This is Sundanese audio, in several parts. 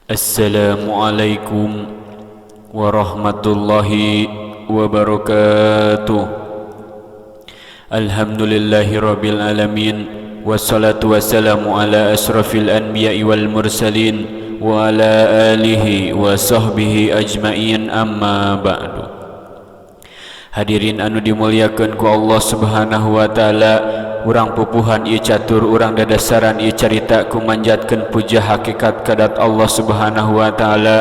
Assalamualaikum warahmatullahi wabarakatuh. Alhamdulillahi rabbil alamin, wassalatu wassalamu ala asrafil anbiya'i wal mursalin wa ala alihi wa sahbihi ajmain, amma ba'du. Hadirin anu dimuliakan ku Allah Subhanahu wa Ta'ala, urang pupuhan ieu catur, urang dadasaran ieu carita ku manjatkeun puja hakikat kadat Allah Subhanahu wa Ta'ala,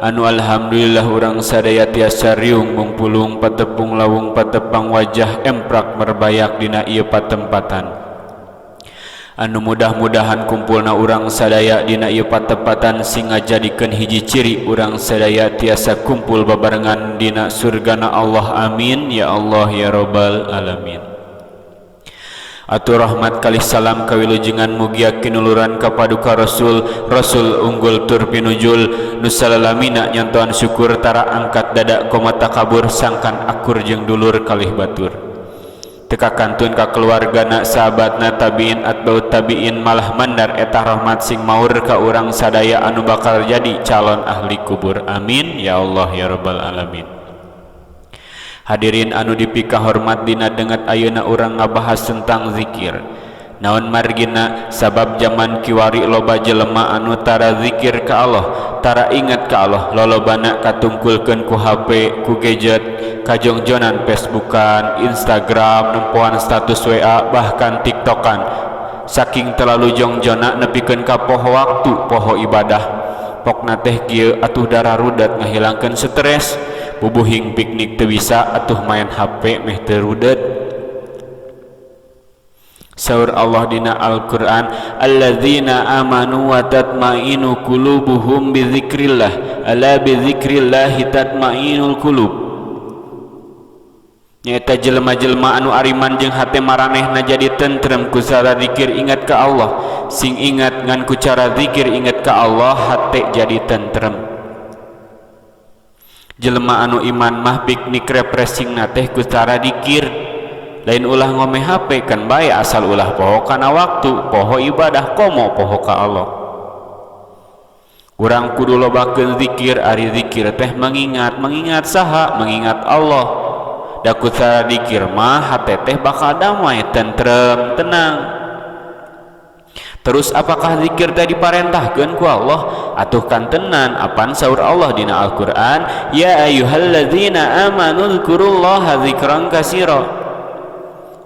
anu alhamdulillah urang sadaya tiasa riung mungpulung, patepung lawung, patepang wajah, emprak merbayak dina ieu patempatan, anu mudah-mudahan kumpulna urang sadaya dina ieu patempatan sing ngajadikeun hiji ciri urang sadaya tiasa kumpul babarengan dina surgana Allah. Amin ya Allah ya robbal alamin. Atur rahmat kalih salam kawilujengan mugia kinuluran ka paduka Rasul, Rasul unggul tur pinujul, nu salalamina nyantoan syukur, tara angkat dada komo takabur, sangkan akur jeung dulur kalih batur, teka kantun ka keluargana, sahabatna, tabiin, atba'ut tabiin, malah mandar eta rahmat sing maur ka urang sadaya anu bakal jadi calon ahli kubur. Amin ya Allah ya rabbal alamin. Hadirin anu dipika hormat, dina denget ayeuna urang ngabahas tentang zikir. Naon margina? Sabab zaman kiwari loba jelema anu tara zikir ka Allah, tara ingat ka Allah. Lolobana katungkulkeun ku HP, ku gadget, kajongjonan Facebookan, Instagram, nempoan status WA, bahkan TikTokan. Saking terlalu jongjona, nepikeun ka poho waktu, poho ibadah. Pokna teh kieu atuh, dararudet ngahilangkeun stres. Bubuhing piknik teu bisa, atuh main HP meh teu rudet. Saur Allah dina Al-Qur'an, alladzina amanu wa tatmainu qulubuhum bi dzikrillah, ala bi dzikrillah tatmainul qulub. Nyaeta jelema-jelema anu ariman jeung hate maranehna jadi tentrem ku cara zikir ingat ka Allah. Sing ingat, ngan ku cara zikir ingat ka Allah hate jadi tentrem. Jelema anu iman mah piknik refreshing na teh ku cara dikir, lain ulah ngome HP. Kan bae, asal ulah poho kana waktu, poho ibadah, komo poho ka Allah. Urang kudu lobakeun zikir. Ari zikir teh mengingat. Mengingat saha? Mengingat Allah. Da ku cara dikir mah hate teh bakal damai, tentrem, tenang. Terus, apakah zikir teh diparentahkeun ku Allah? Atuh kan tenan. Apan saur Allah dina Al-Qur'an, ya ayyuhalladzina amanu dzkurullaha dzikran katsira.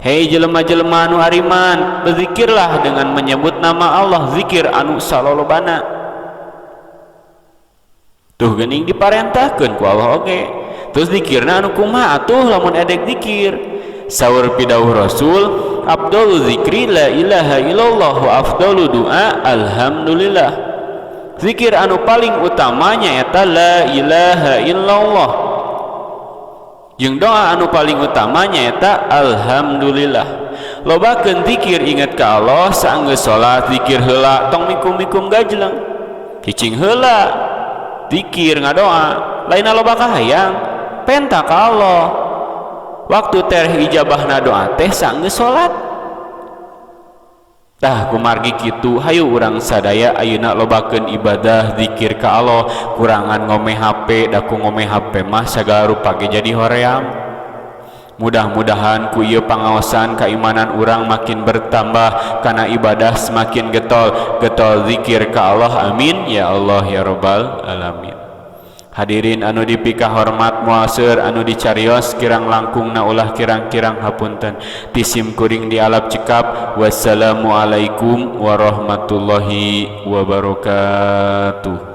Hei jelema-jelema anu ariman, berzikirlah dengan menyebut nama Allah, zikir anu salolobana. Tuh geuning, diparentahkeun ku Allah oge. Terus zikirna anu kumaha atuh lamun edek zikir? Saur pidauh Rasul, afdalu zikri la ilaha illallah wa afdalu doa alhamdulillah. Zikir anu paling utamanya eta la ilaha illallah, jeung doa anu paling utamanya eta alhamdulillah. Lobakeun zikir ingat ka Allah. Saanggeus salat, zikir heula, tong mikum-mikum gajleng. Cicing heula, zikir, ngadoa. Lain loba kahayang, penta ka Allah. Waktu tereh ijabahna doa teh saanggeus salat. Tah, kumargi kitu, hayu urang sadaya ayeuna lobakeun ibadah zikir ka Allah, kurangan ngome HP. Da ku ngome HP mah sagala rupa ge jadi hoream. Mudah-mudahan ku ieu pangaosan keimanan urang makin bertambah, karena ibadah semakin getol getol zikir ka Allah. Amin ya Allah ya robbal alamin. Hadirin anu dipika hormat, moal seueur anu dicarios, kirang langkung na ulah kirang-kirang hapunten ti sim kuring dialap cekap. Wassalamualaikum warahmatullahi wabarakatuh.